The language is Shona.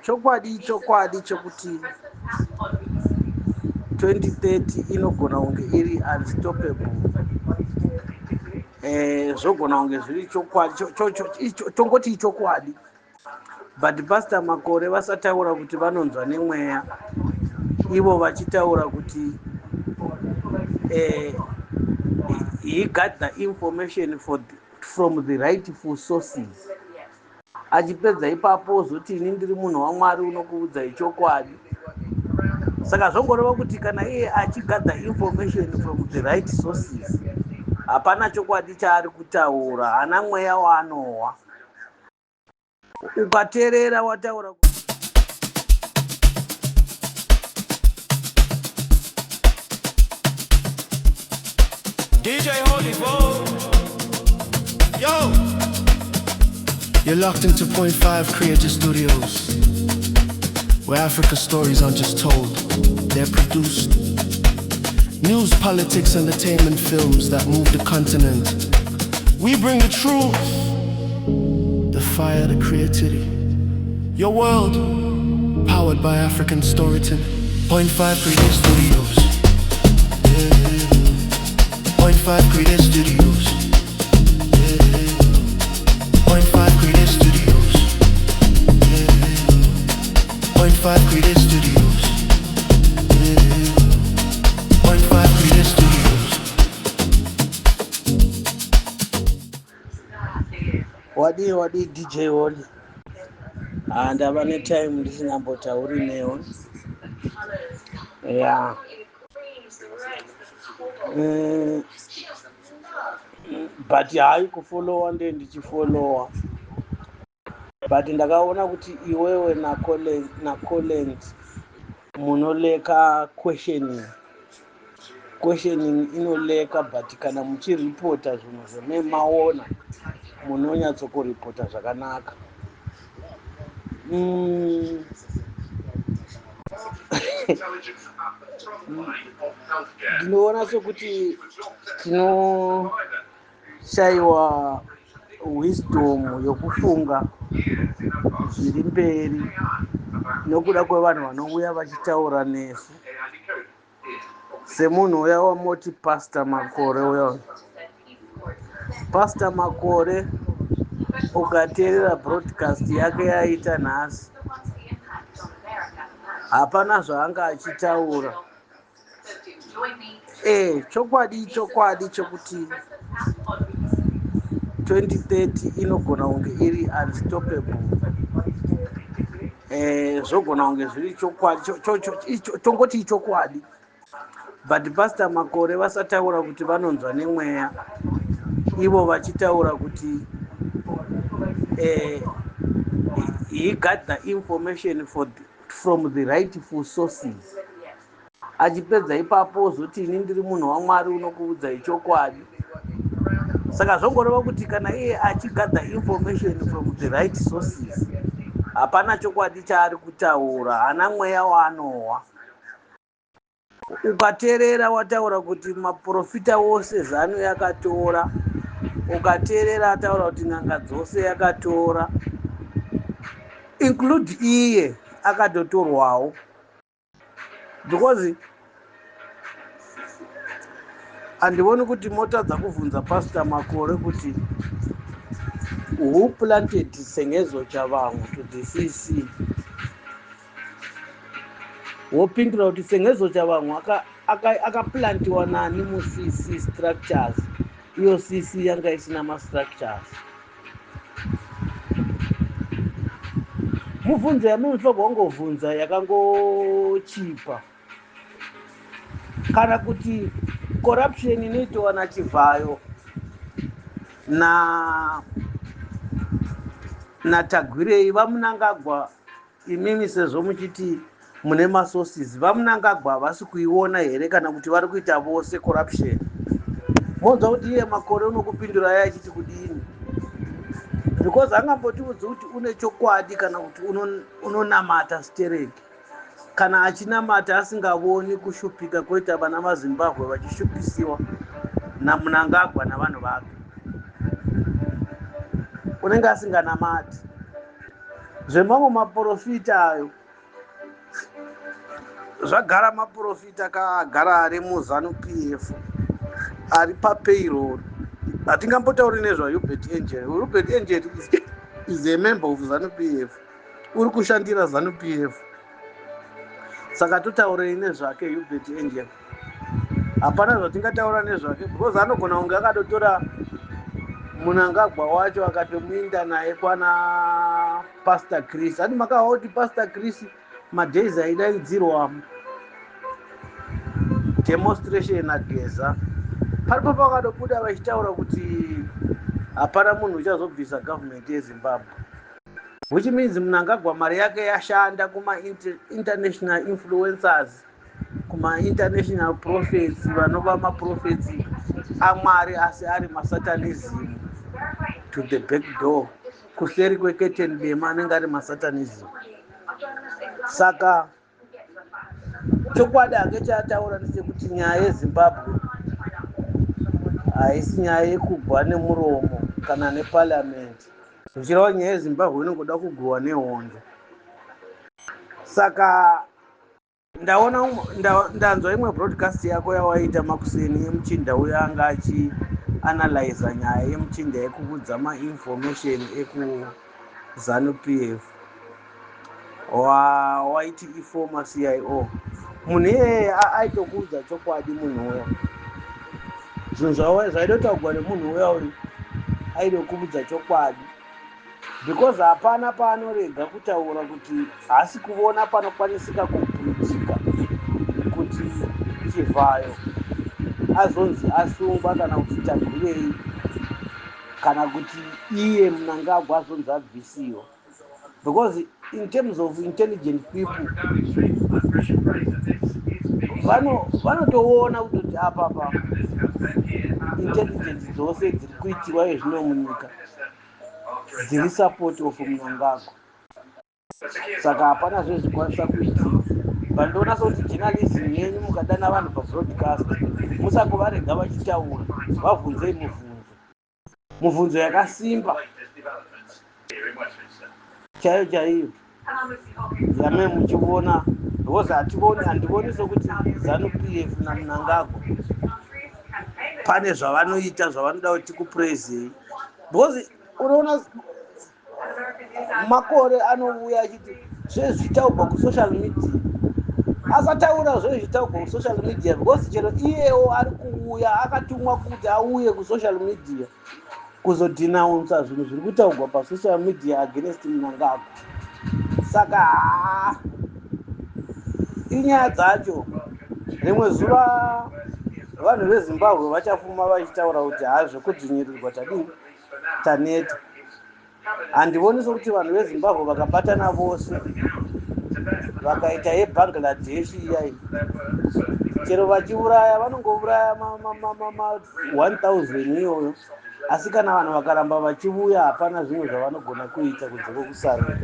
Chokwadi chokwadi chekuti 2030 inogona kunge iri unstoppable. Zvogona kunge zviri chokwadi, tongoti ichokwadi. But Pastor Makore vasataura kuti vanonzwa nemweya, ivo vachitaura kuti he got the information from the rightful sources. Achipedza ipapo ozoti ini ndiri munhu waMwari unokuudzai chokwadi. Saka zvongoreva kuti kana iye achigather information from the right sources, hapana chokwadi chaari kutaura, haana mweya waanohwa. Ukateerera wataura. DJ Holy Bo. Yo! You're locked into Point 5 Creative Studios, where Africa stories aren't just told, they're produced. News, politics, entertainment, films that move the continent. We bring the truth, the fire, the creativity. Your world, powered by African storytelling. Point 5 Creative Studios. Yeah. Point 5 Creative Studios. Yeah. Point 5 Creative Studios. Yeah. Point 5 Creative Studios. Yeah. Point 5 Creative Studios. Wadii wadii DJ Holy? Ndava netime ndisingambotauri newe. Yeah. But hayi, kufollowa nde ndichifollowa, but ndakaona kuti iwewe naCollins munolacka questioning. Questioning inolacka, but kana muchiripota zvinhu zvememaona, munonyatsokuripota zvakanaka. Ndinoona sekuti tinoshayiwa wisdom yokufunga zviri mberi nokuda kwevanhu vanouya vachitaura nesu, semunhu uya wamoti Pastor Makore uya. Pastor Makore, ukateerera broadcast yake yaita nhasi, hapana zvaanga achitaura. Chokwadi chokwadi chekuti 2030 inogona kunge iri unstoppable. Zvogona kunge zviri chokwadi, tongoti ichokwadi. But Pastor Makore vasataura kuti vanonzwa nemweya, ivo vachitaura kuti he got the information from the rightful sources. Achipedza ipapo ozoti ini ndiri munhu waMwari unokuudzai chokwadi. Saka zvongoreva kuti kana iye achigather information from the right sources, hapana chokwadi chaari kutaura, haana mweya waanohwa. Ukateerera wataura kuti maprofita ose ZANU yakatora. Ukateerera ataura kuti n'anga dzose yakatora, include iye akatotorwawo, because handioni kuti motadza kubvunza Pastor Makore kuti who planted Sengezo Tshabangu to the CC. Wopindura kuti Sengezo Tshabangu akaplantiwa nani muCC structures, iyo CC yanga isina mastructures? Mubvunzo yamunofanirwa kungovhunza yakangochipa. Kana kuti corruption inoitwa naChivhayo na naTagwirei, vaMunangagwa, imimi sezvo muchiti mune masources, vaMunangagwa havasi kuiona here, kana kuti vari kuita vose corruption? Monzwa kuti iye Makore unokupindurai achiti kudini, because angambotiudzi kuti une chokwadi kana kuti unonamata stereki. Kana achinamata asingavoni kushupika kwoita vana vaZimbabwe vachishupisiwa naMunangagwa navanhu vake, unenge asinganamati. Zvemamwe maprofita ayo zvagara, maprofita kaagara ari muZANU PF, ari papayroll. Hatingambotauri nezvaHubert Angel. Hubert Angel is a member of ZANU PF, uri kushandira ZANU PF, saka totaurei nezvake Hubert Angel? Hapana zvatingataura nezvake, because anogona kunge akatotora Munangagwa wacho, akatomuinda naye kwana Pastor Chris. Ati makahwa kuti Pastor Chris madays aidaidzirwa demonstration aGeza, paripo pakatobuda vachitaura kuti hapana munhu uchazobvisa government yeZimbabwe, which means Munangagwa mari yake yashanda kuma-international influencers, kuma-international prophets, vanova maprophets aMwari asi ari masatanism to the back door, kuseri kweketeni dema anenge ari masatanism. Saka chokwadi hake chaataura ndechekuti nyaya yeZimbabwe haisi nyaya yekugwa nemuromo kana neparliament, zvichireva nyaya yeZimbabwe inongoda kugwiwa nehondo. Saka ndaona ndanzwa imwe broadcast yako yawaita makuseni yemuchinda uyo anga achianalyza nyaya yemuchinda yekuvudza mainformation ekuZANU PF, waiti iformer CIO. Munhu iyeye aitokuudza chokwadi. Munhu uya, zvinhu zvaidotaurwa nemunhu uya uyu, aidokuudza chokwadi, because hapana paanorega kutaura kuti haasi kuona panokwanisika kupuitika kuti Chivhayo azonzi asungwa, kana kuti Tagwirei, kana kuti iye Munangagwa azonzi abvisiwa, because in terms of intelligent people vanotoona kutoti apapa intelligence dzose dziri kuitiwa izvino munyika dziri support of Munangagwa, saka hapana zvezvikwanisa kuitika. But ndoona sekuti journalism yenyu, mukadana vanhu pabroadcast, musangovarega vachitaura. Vabvunzei mubvunzo, mubvunzo yakasimba chaiyo chaiyo yame muchiona, because hationi, handioni sokuti ZANU PF naMunangagwa pane zvavanoita zvavanoda kuti tikupraisei, because unoona Makore anouya achiti zvezvitaurwa kusocial media, asataura zvezvitaurwa kusocial media, because chero iyewo ari kuuya akatumwa kuti auye kusocial media kuzodenounsa zvinhu zviri kutaurwa pasocial media against Munangagwa. Saka haa, inyaya dzacho. Rimwe zuva vanhu veZimbabwe vachafuma vachitaura kuti ha, zvekudzvinyirirwa tadii, taneta. Handioni sokuti vanhu veZimbabwe vakabatana vose vakaita yeBangladesh iyai, chero vachiuraya vanongouraya ma1000 iyoyo, asi kana vanhu vakaramba vachiuya, hapana zvimwe zvavanogona kuita kunze kwekusarura.